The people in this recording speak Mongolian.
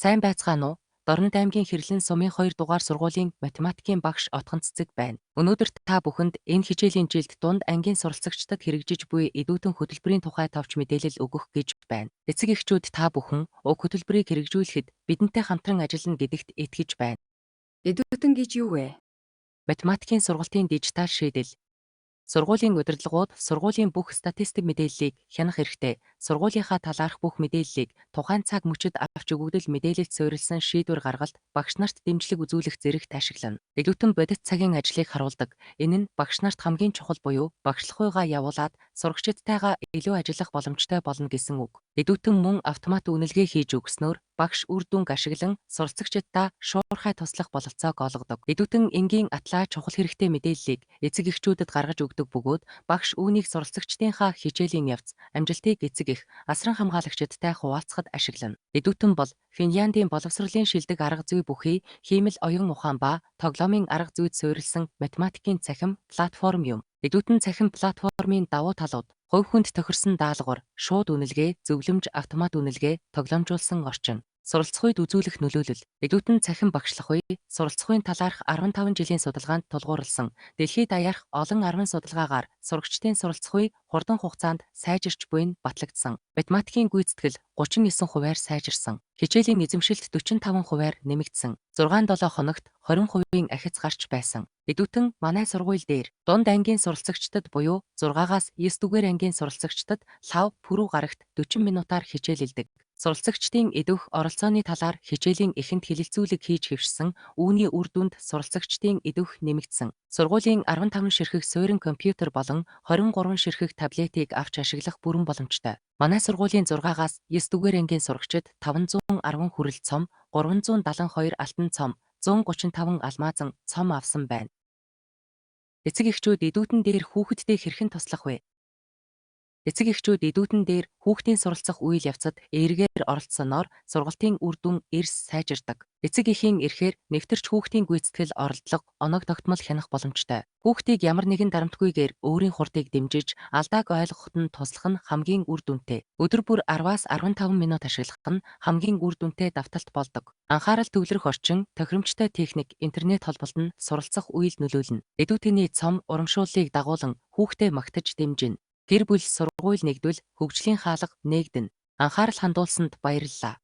Сайн байцгаана уу? Дорнод аймгийн Хэрлэн сумын 2 дугаар сургуулийн математикийн багш Отгон Цэцэг байна. Өнөөдөр та бүхэнд энэ хичээлийн жилд дунд ангийн суралцагчдад хэрэгжиж буй Eduten хөтөлбөрийн тухай товч мэдээлэл өгөх гэж байна. Эцэг эхчүүд та бүхэн уг хөтөлбөрийг хэрэгжүүлэхэд бидэнтэй хамтран ажиллана гэдэгт итгэж байна. Eduten гэж юу вэ? Математикийн сургалтын дижитал шийдэл. Сургуулийн удирдлагууд сургуулийн бүх статистик мэдээллийг хянах эрхтэй. Сургуулийнхаа талаарх бүх мэдээллийг тухайн цаг мөчид авч өгөгдөл мэдээлэлд суурилсан шийдвэр гаргалт, багш нарт дэмжлэг үзүүлэх зэрэгт ашиглана. Eduten бодит цагийн ажлыг харуулдаг. Энэ нь багш нарт хамгийн чухал буюу багшлахуйгаа явуулаад сурагчидтайгаа илүү ажиллах боломжтой болно гэсэн үг. Eduten мөн автомат үнэлгээ хийж өгснөөр багш үр дүнг ашиглан суралцагчдаа шуурхай туслах бололцоог олгодог. Eduten энгийн атлаа чухал хэрэгтэй мэдээллийг эцэг эхчүүдэд гаргаж өгдөг бөгөөд багш үүнийг суралцагчдынхаа хичээлийн явц, амжилтыг эцэг эх, асран хамгаалагчидтай хуваалцахад ашиглана. Eduten бол Финляндийн боловсролын шилдэг арга зүй бүхий хиймэл оюун ухаан ба тоглоомын арга зүйд суурилсан математикийн цахим платформ юм. Eduten цахим платформын давуу талууд: хувь хүнд тохирсон даалгавар, шууд үнэлгээ, зөвлөмж, автомат үнэлгээ, тоглоомжуулсан орчин. Суралцах үед үзүүлэх нөлөөлөл. Eduten цахим багшлах үе суралцах үеийн талаарх 15 жилийн судалгаанд тулгуурласан дэлхийд даяарх олон 10 судалгаагаар сурагчдын суралцах үе хурдан хугацаанд сайжирч буй нь батлагдсан. Математикийн гүйцэтгэл 39 хувиар сайжирсан. Хичээлийн эзэмшилт 45 хувиар нэмэгдсэн. 6-7 хоногт 20%-ийн ахиц гарч байсан. Eduten манай сургууль дээр дунд ангийн суралцагчдад буюу 6-аас 9 дугаар ангийн суралцагчдад лав пүрэв гарагт 40 минутаар хичээлэлдэг. Суралцагчдын идэвх оролцооны талаар хичээлийн эхэнд хэлэлцүүлэг хийж хэвшсэн, үүний үр дүнд суралцагчдын идэвх нэмэгдсэн. Сургуулийн 15 ширхэг суурин компьютер болон 23 ширхэг таблетыг авч ашиглах бүрэн боломжтой. Манай сургуулийн 6-аас 9 дугаар ангийн сурагчид 510 хүрэл цом, 372 алтан цом, 135 алмаазан цом авсан байна. Эцэг эхчүүд Eduten дээр хүүхэддээ хэрхэн туслах вэ? Эцэг эхчүүд Eduten дээр хүүхдийн суралцах үйл явцад эергээр оролцсоноор сургалтын үр дүн эрс сайжирдаг. Эцэг эхийн эрхээр нэвтэрч хүүхдийн гүйцэтгэл оролдлого, оног тогтмол хянах боломжтой. Хүүхдийг ямар нэгэн дарамтгүйгээр өөрийн хурдыг дэмжиж, алдааг ойлгоход нь туслах нь хамгийн үр дүнтэй. Өдөр бүр 10-аас 15 минут ашиглах нь хамгийн үр дүнтэй давталт болдог. Анхаарал төвлөрөх орчин, тохиромжтой техник, интернет холболт нь суралцах үйл нөлөөлнө. Eduten-ий цом урамшууллыг дагуулан хүүхдээ магтаж дэмжинэ. Гэр бүл, сургууль нэгдвэл хөгжлийн хаалга нээгдэнэ. Анхаарал хандуулсанд баярлалаа.